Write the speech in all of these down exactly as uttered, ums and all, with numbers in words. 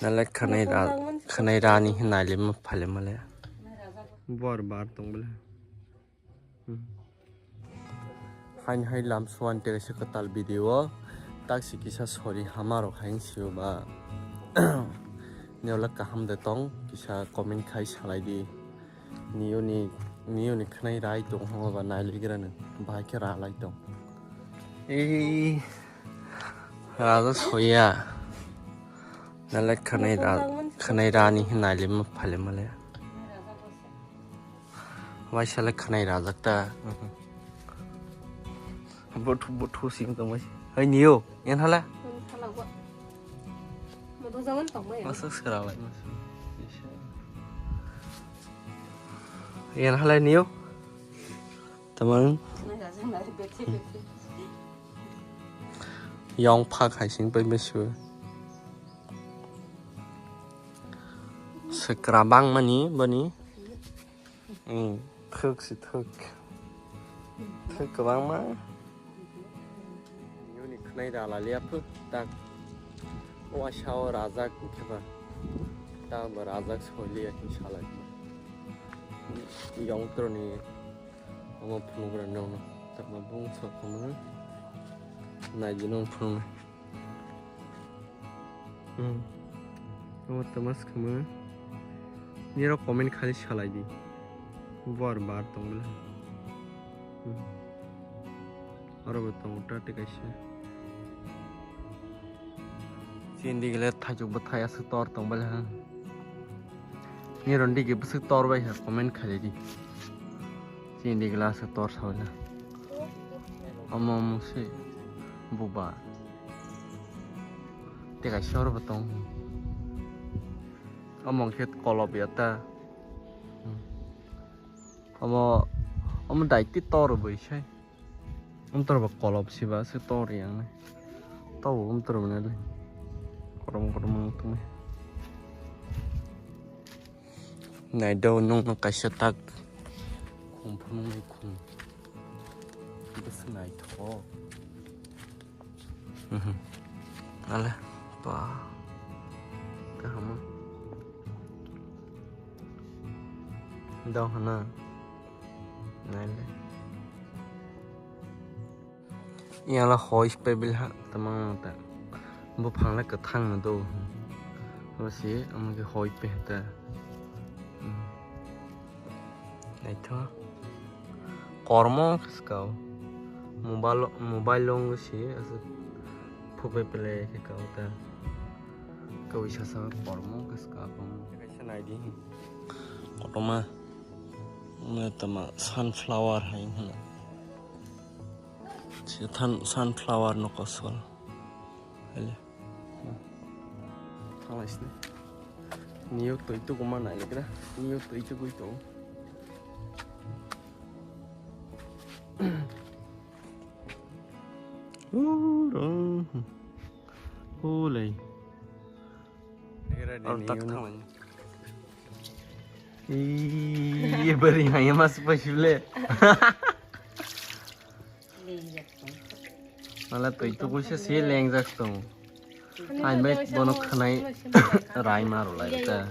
Nalek khanai ra, khanai rani hinai le ma phale male. Bor bar tong bole. Hmm. Hain hai lam suan te kaisa kwtal video o. Tak si kisa sorry hama rok hai wng sio ba. Nyola kaham de tong kisa comment khai salai di. Niyoni, niyoni khnai rai tong hwnba nai ligra no bahai khe ra lai tong. Ei, raja soya. Nalek khnai ra, khnai rani hinai le ma phale male. Waisa le khnai rajak ta. Buthu, buthu sing tong bai. Hai niyo, yan hala. Masa sera lai mas. Yan hala niyo. Tamang. Yong phak hai sing pai mesu. Sekra bang mani bani. Hmm, thwk si thwk. Thwk kwbangma. Niyoni khnai rala liya phwk tak. Waisa o rajak khe ba. Tak bo rajak soi liya khe salai. Yong tro ni omo phunuk rani no. Tak ma bung sok kama. Nai jino phunuk. Hmm. Omo tama swkangma. Nirok comment khai salai di. Bor bar tong bwle. Hmm. Oro bo tongo ta tei kaisa. Chini dige le thaichuk bwthai aswk tor tong bwle ha. Nirok dige bwswk tor bai ha comment khai di. Chini dige le aswk tor sa bwle. Omo omo se buba. Tei kaisa oro bo tong. Omo khe kolop ya ta. Omo, omo daiti tor bo isai. Omo tor bo kolop siba se tor yang nai. Tau omo tor bo nai le. Korom korom wng tong nai. Nai do nung no kaisa tak. Khum phunung ni khum. Bwswk naithok. Mhm. Ale, pa. Kaham. Dong hana. Nai le. Yang la hoi pe bil ha, tamang ta. Bo phang le kwthang no do. Bo si, ang ke hoi pe ta. Hmm. Naitho. Kormo khe swkao. Mobile, mobile long si, asa phupe pele khe kao ta. Kawi sasa kormo khe swkao. Kaisa nai di. Kotorma. Ano tama sunflower hai hwnwi. Se than-, sunflower no kosol. Hele. Thanglai sini. Niyo twi tuku ma nai lekra. Niyo twi tukui to. Uro. Ulai. Ang tak thanglai. Ih, bari hanya mas pa sibule. Mala twi tuku se se lengjak tong. Ai bai bono khanai rai ma rw lai ta.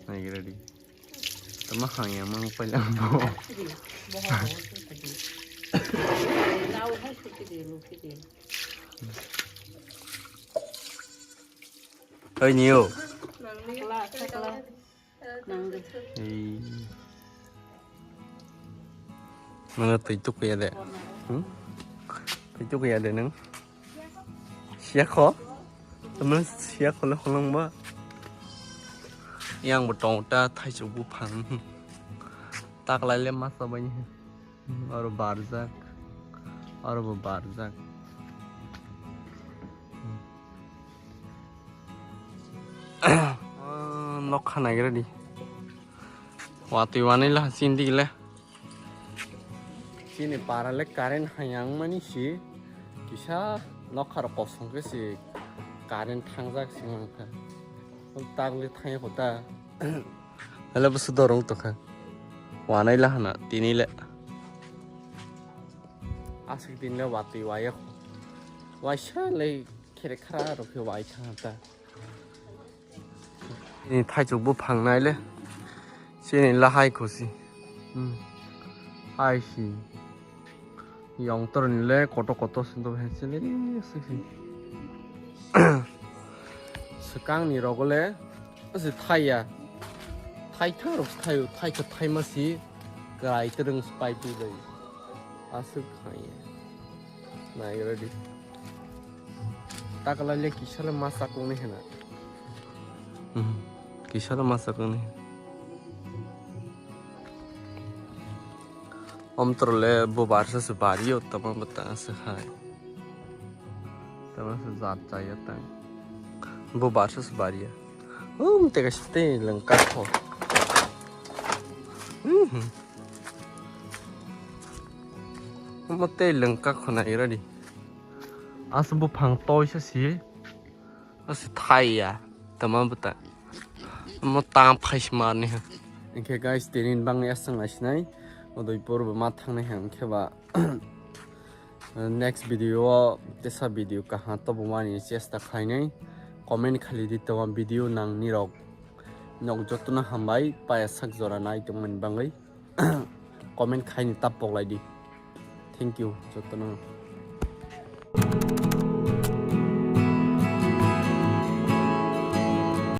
Nai ready. Tama hang ya mang pa lang bo. Oi niyo. Nang di. Ei. Nang twi tuku ya de. Hmm? Twi tuku ya de nang. Siya kho. Temen siya kho le kholong ba. Yang bo tong ta thai chu bu phang. Tak lai le ma sa bai ni. Oro barjak. Oro bo barjak. Ah, nokha naigra di. Watwi wanai la chini digile. Chini para le current hayang mani si. Kisa nokha rok kosong khe si current thangjak si mankha. Tak le thangya kho ta. Hala bwswk dorong tongkha. Wanai la hana tini le. Aswk din le watwi waya kho. Waisa le khere khara rok khe wai thang ta. Ni thaichuk buphang naile. Chini lahai khusi. Hmm. Hai si. Yong torni le koto koto sinto he chini siksi. Swkang ni rogo le asi thaiya. Thai thang rok thai thai kha thai ma si. Krai tereng spai pi bai. Aswk khaiya. Nai ready. Takala le kisa le ma sakung ni hena. Hmm. Kisa le ma sakung ni. Omtro le bubar sa se bari o tama bata se hai. Tama se jat chaya tang. Bubar sa se bari ya. Um, te ka ste lengka kho. Hmm. Omo tei lengka khwna ira di. Aswk buphang toisa si. Aswk thai ya. Tama bwta. Omo tam phai smarni ha. Hinkhe guys, tini bangni aswk naisinai. Udaipur bo ma thangnai hwnkhe ba. Next video o tesa video kaham tobumani chesta khlainai. Comment khali di tama video nangni rok. Nok jotono hambai paya sak jora nai tongmani bangwi. Comment khaini tap poklai di. Thank you jotono.